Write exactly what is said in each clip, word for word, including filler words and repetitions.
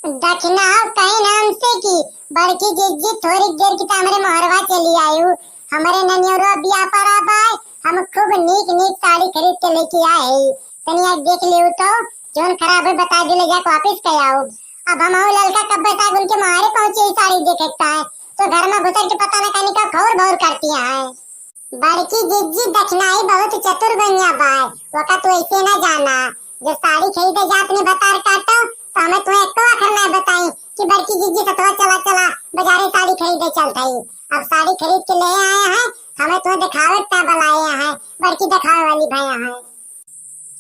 दखिनहा कहिन हमसे कि बड़की जिज्जी थोड़ी देर की तो हमरे मोहरवा चली आयु, हमरे ननियरो बियाह परा बाय, हम खूब नीक नीक साड़ी खरीद के लेके आए हई, तनी आज देख लियो तो, जौन खराब है बता दे, ले जाके वापिस कर आओ। अब हम ललका कब्बे साहब उनके मोहरे पहुँचे ही साड़ी देखे के ताय, तो घर में घुसर के पता न कहनी का खौर भौर करती हैं। बड़की जिज्जी दखिनही बहुत चतुर बनिया बाय, ओका तू ऐसे ना जाना। जब साड़ी खरीदे जात ने भतार काटो, तो हमें तू एको अखर ना बताई कि बड़की जिज्जी सतवा चला चला बाजारे साड़ी खरीदे चलत हई। अब साड़ी खरीद के ले आए हैं, हमें तू दिखावे का बलाए हैं, बड़की दिखावे वाली भया हैं।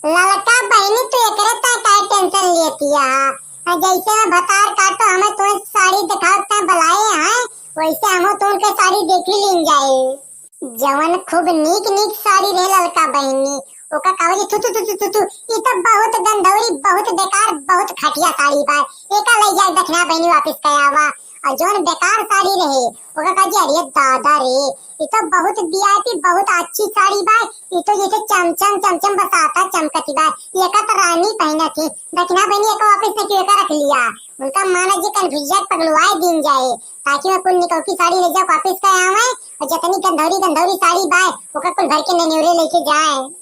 ललका बहिनी, तू एकरे ता काहे tension लेती है? आ, जैसे हम भतार काटो, हमें तो साड़ी दिखाओ ता बुलाए हैं, वैसे हम तो उनके साड़ी देखी लीन जाए। जवन खूब नीक नीक साड़ी रहे ललका बहिनी, ओका कहो जी, "थु, थु, थु, थु, थु, थु, ई तो बहुत गंधौरी, बहुत बेकार, बहुत घटिया साड़ी बा, एका ले जाए दखिनहा बहिनी वापिस कर आवा।" और जौन बेकार साड़ी रहे, ओका कहा जी, "अरे दादा रे, ई तो बहुत VIP, बहुत अच्छी साड़ी बा, ई तो जैसे चमचम चमचम बसाता चमकती बा, एका तो रानी पहनत ही।" दखिनहा बहिनी एका वापिस नहीं किया, एका रख लिया। उनका माना जी confusion पगलवाए दिन जाए, ताकि मैं कुल निकौकी साड़ी ले जाओ वापिस कर आवे, और जितनी गंधौरी गंधौरी साड़ी बा, ओका कुल भर के ननियोरे लेके जाए।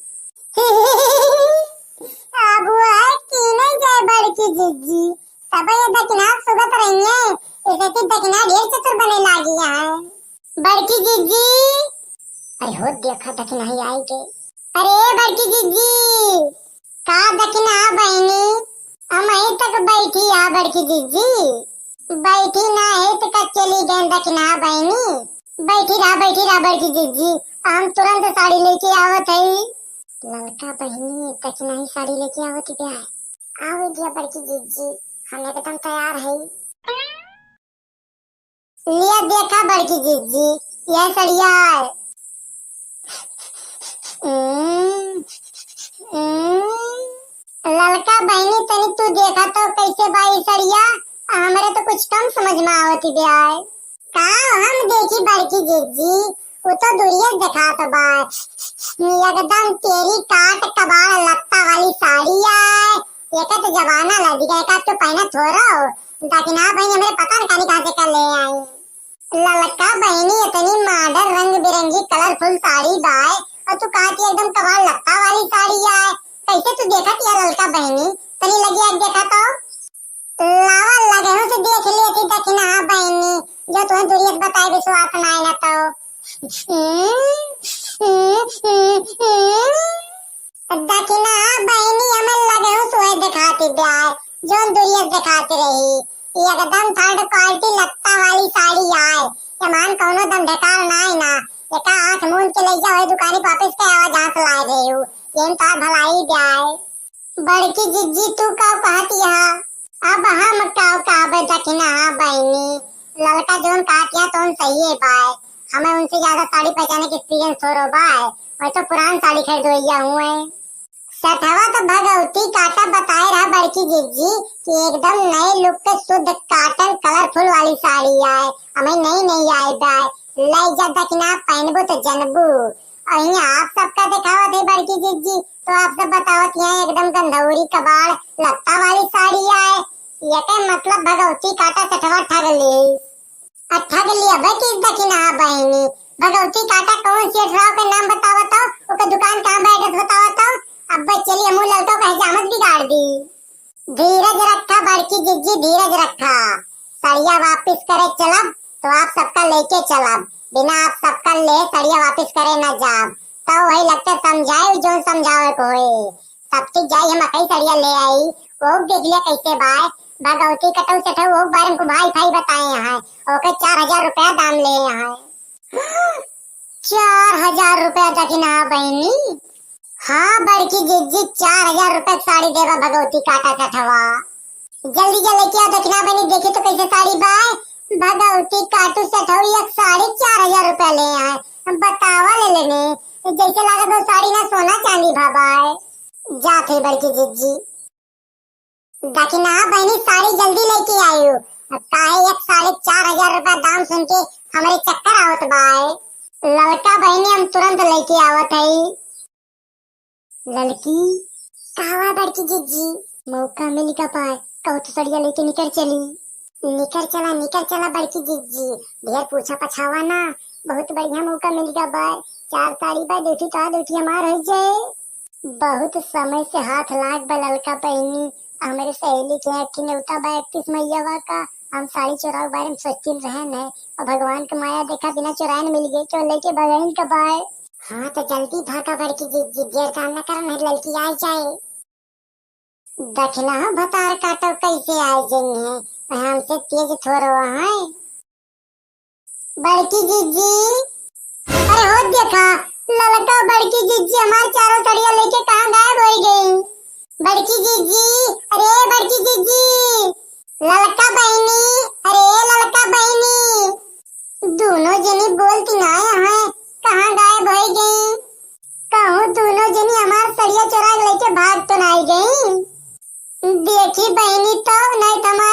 अब वो है कि नहीं जाए बड़की जिज्जी, सब ये दखिनहा सुगत रही है, इसे की दखिनहा ढेर चतुर बने लागी है। बड़की जिज्जी, अरे हो देखा दखिनही आई गई। अरे बड़की जिज्जी, का दखिनहा बहिनी, हम यहीं तक बैठी है बड़की जिज्जी। बैठी ना है तो का चली गए दखिनहा बहिनी। बैठी रहा, बैठी रहा बड़की जिज्जी, हम तुरंत साड़ी लेके आवत हई। ललका बहिनी दखिनही साड़ी लेके आवत ही बा। आवे दिया बड़की जिज्जी, हम एकदम तैयार हई। लिया देखा बड़की जिज्जी, यह सड़िया है। हम्म, हम्म। ललका बहिनी, तनी तू देखा तो कैसे बा ई सड़िया, हमरे तो कुछ कम समझ में आवत ही बा। का हम देखी बड़की जिज्जी, वो तो दूरिये से देखात बा। एकदम तेरी काट कबाड़ लत्ता वाली साड़ी है। एका तो जमाना लग गया, एका तो पहनत हो रहो। दखिनहा बहिनी हमरे पता न कानी कहाँ से कर ले आई। ललका बहिनी इतनी modern रंग बिरंगी colourful साड़ी बाय, और तू कहा कि एकदम कबाड़ लत्ता वाली साड़ी है। कैसे तू देखत या ललका बहिनी? तनी लगी आके देखा तो। लावा लगहूँ से देख लेती दखिनहा बहिनी, जो तुम्हें दूरिये से बताए विश्वास ना आए ना तो। दखिनहा बहिनी हमें लगहूँ सोए देखाती ब्याय, जौन दूरिये से देखाती रही। ये एकदम third quality लत्ता वाली साड़ी आए, ये मान कौनो दम ढकाल ना आए ना। एका आँख मूंद के ले जाओ, ये दुकानी पे वापस के आवा जहाँ से लाए रहे हो, ये तो भलाई ब्याय। बड़की जिज्जी, तू का कहत यहा? अब हम का कहबे दखिनहा बहिनी, ललका जौन कहत यहा तौन सही है बाय। हमें उनसे ज्यादा साड़ी पहचाने के experience थोड़ो बाय, वह तो पुरान साड़ी खरीदवैया हुए। सठवा तो भगवती काटा बताए रहा बड़की जिज्जी कि एकदम नए look के शुद्ध cotton colourful वाली साड़ी आए, हमें नई नई आए बाय। ले जा दखिनहा पहनबू तो जनबू। और यहाँ आप सबका दिखावत है बड़की जिज्जी, तो आप सब बतावत यहाँ एकदम गंधौरी कबाड़ लत्ता वाली साड़ी आए। ये के मतलब भगवती काटा सठवा ठग ली। आ ठग लिया बे किस दखिनहा बहिनी? भगवती काटा कौन सेठ राव के नाम बतावत हो? ओकर दुकान कहाँ बा, address बतावत हो? अब बे चली हमू ललका का हजामत बिगाड़ दी। धीरज रखा बड़की जिज्जी, धीरज रखा। सड़िया वापिस करे चलब तो आप सबका लेके चलब, बिना आप सबका ले सड़िया वापिस करे ना जाब। तो वही लगते समझाए जौन समझावे को होए। सब चीज जाई हम अकई सड़िया ले आई, वो देख लिया कैसे बाय। भगवती कटऊ सेठऊ वो बारे में भाई भाई बताए हैं, ओके चार हजार रुपया दाम ले हैं। चार हजार रुपया दखिनहा बहिनी? हाँ बड़की जिज्जी, चार हजार रुपया के साड़ी देबा भगवती काटा सठवा। जल्दी जा लेके आ दखिनहा बहिनी, देखी तो कैसे साड़ी बाय। भगवती काटू सठऊ एक साड़ी चार हजार रुपया ले आए। बतावा ले लेने, जैसे लागत वो साड़ी ना सोना चांदी भा बाय। जात है बड़की जिज्जी। दखिनहा बहिनी साड़ी जल्दी लेके आयु। अब काहे एक साड़ी चार हजार रुपया दाम सुन के हमरे चक्कर आवत बाय। ललका बहिनी हम तुरंत लेके आवत हई। ललकी, कहवा बड़की जिज्जी? मौका मिल गया बाय, कहूँ तो सड़िया लेके निकर चली। निकर चला, निकर चला बड़की जिज्जी, ढेर पूछा पछावा ना, बहुत बढ़िया मौका मिल गया बाय। चार साड़ी बाय, दूठी तो दूठी हमार हो जाए। बहुत समय से हाथ लाग बा ललका बहिनी, हमरे सहेली के यहाँ के नेवता बा इकतीस मईवा का, हम साड़ी चोराव बारे में सोचतीन रहन है, और भगवान के माया देखा बिना चोराइन मिल गई, क्यों लेके भगइन का बाय। हाँ तो जल्दी भागा बड़की जिज्जी, देर काम न करन है, ललकी आ जाए। दखिना हो भतार काटो कैसे आ जइहे, हमसे तेज थोड़ो है। बड़की जिज्जी, अरे हो देखा, ललका बड़की जिज्जी हमार चारों सड़िया लेके कहाँ गायब हो गई? बड़की जिज्जी, अरे बड़की जिज्जी, ललका बहिनी, अरे ललका बहिनी, दोनों जनी बोलती ना है, कहाँ गायब हो गई? कहूँ दोनों जनी हमार सड़िया चोरा के लेके भाग तो ना गई? देखी बहिनी तो, नहीं तो हमार